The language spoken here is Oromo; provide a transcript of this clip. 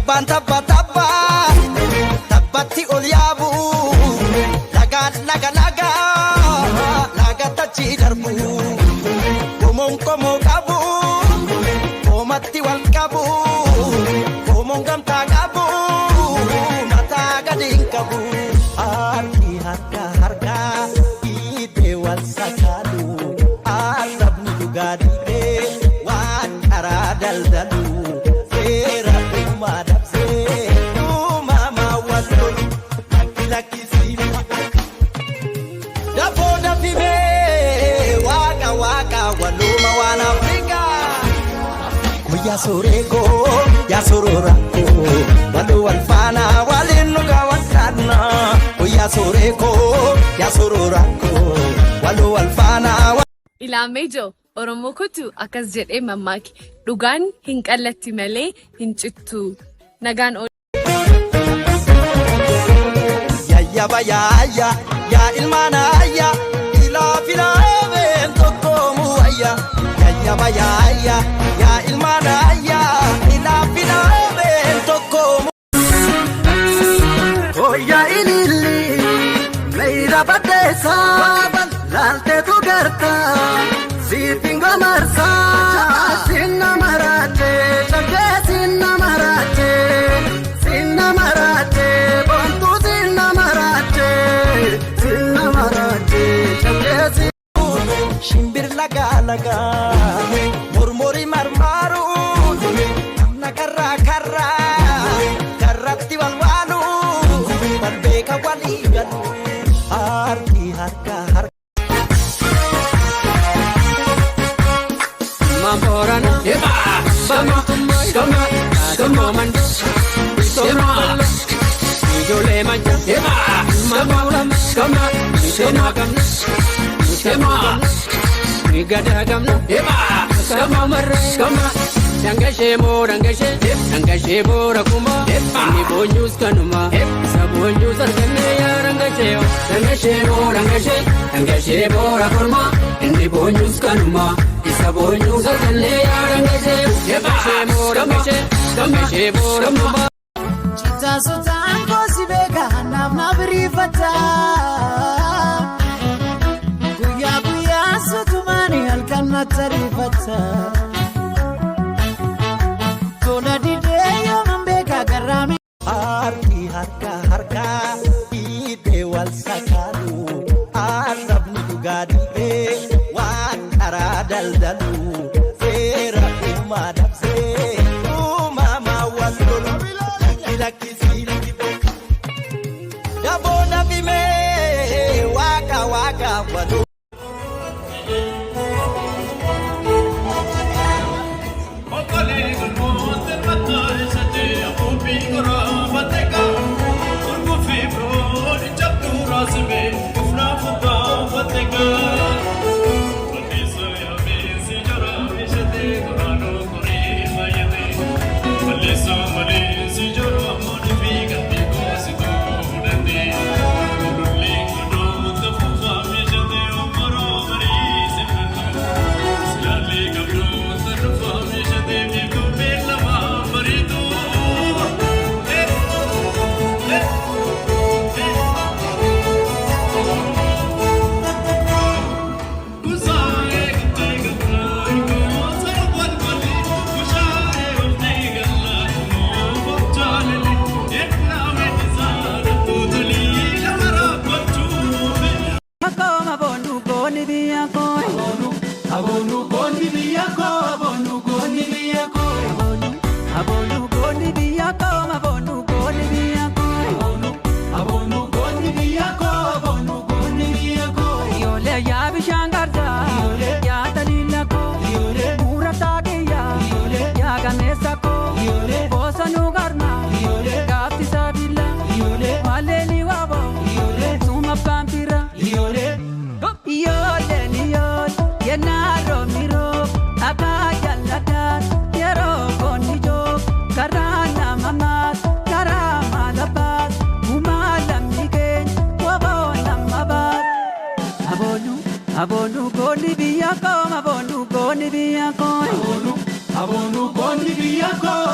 Tabbaan tabba tabba tabbatti ol yaabu lagaan laga laga laga tachi darbu qomoon qomoo qabu qoomatti wal qabu qomoon gamtaa qabu mataa gadi hin qabu harki harka harka dhiitee wal sakaalu arrabni dhugaa dhiibee waan karaa daldalu seera uumaa dabsee uumamaa wal lolu lakki lakkisiifa. Dafoo dafimee waaqa waaqa waluuma waan Afrikaa. Yaa soreekoo yaa soroorakoo waluu wal faana waliin nu kaawwatanna. Yaa soreekoo yaa soroorakoo waluu wal faana. Ilaamee ijoo Oromoo kutu akkas jedhee mammaaki. Dhugaan hin qallatti malee hin cittu. Nagaan oolu. Yayyaba yaayya yaa ilmaan ayya ilaa filaameen tokkoomu ayya. Yayyaba yaayya yaa ilmaan ayya ilaa filaameen tokkoomu. Hooyyaa ililli meeyra baddeessa laalteetu garta siifin gomarsa sinna maraache shaggee sinna maraache sinna maraache boontuu sinna maraache sinna maraache shaggee. Shimbir lagaa lagaa mormori marmaaru namna karraa karraa karratti walwaalu wal beeka walii galu harki harka harka. Mamborana, Sama, Sama, Sama Mando, Sama, Ijoollee macha, Sama, Sama, Sama gamna, Sama, Gada gamna, Sama marra, Sama, Dangashee moo dangashee, dangashee boora kuma, inni boonyuus kanuma, isa boonyuus arganne yaa dangashee, dangashee moo dangashee, dangashee boora korma, inni boonyuus kanuma, isa boonyuus arganne yaa dangashee, dangashee moo dangashee, dangashee boora kuma. Citaasotaan koosi beeka naaf naaf riifata. Guyyaa guyyaa sutumaani halkan natti riifata. Tola didee yooman beeka garraami. Harki harka harka dhiibee wal sakaalu arrabni dhugaa dhiibee waan karaa daldalu seera uumaa dabsee uumamaa wal lolu lakki lakkisii daboo dafimee waaqa waaqa waluu. Akkuma boonu goonni biyya koo. Aboonu goonni biyya koo, aboonu goonni biyya koo. Aboonu goonni biyya koo, aboonu goonni biyya koo. Aboonu goonni biyya koo, aboonu goonni biyya koo. Iyyoolee yaa bishaan gargaa, yaa taliila koo, muurataa kiyyaa, yaa gameessa koo, bosonuu garmaa, gaafti saabila, maleeli waaboo, suma pampira. Iyyooleen iyyool, yennaa roobni roob, dhagaa jallataa, yeroo goonni joob, karaa nama maas, karaa maala baas, uumaa lamni keenya, waboo nama baas. Aboonu, aboonu goonni biyya koo, aboonu goonni biyya koo. Aboonu goonni biyya koo,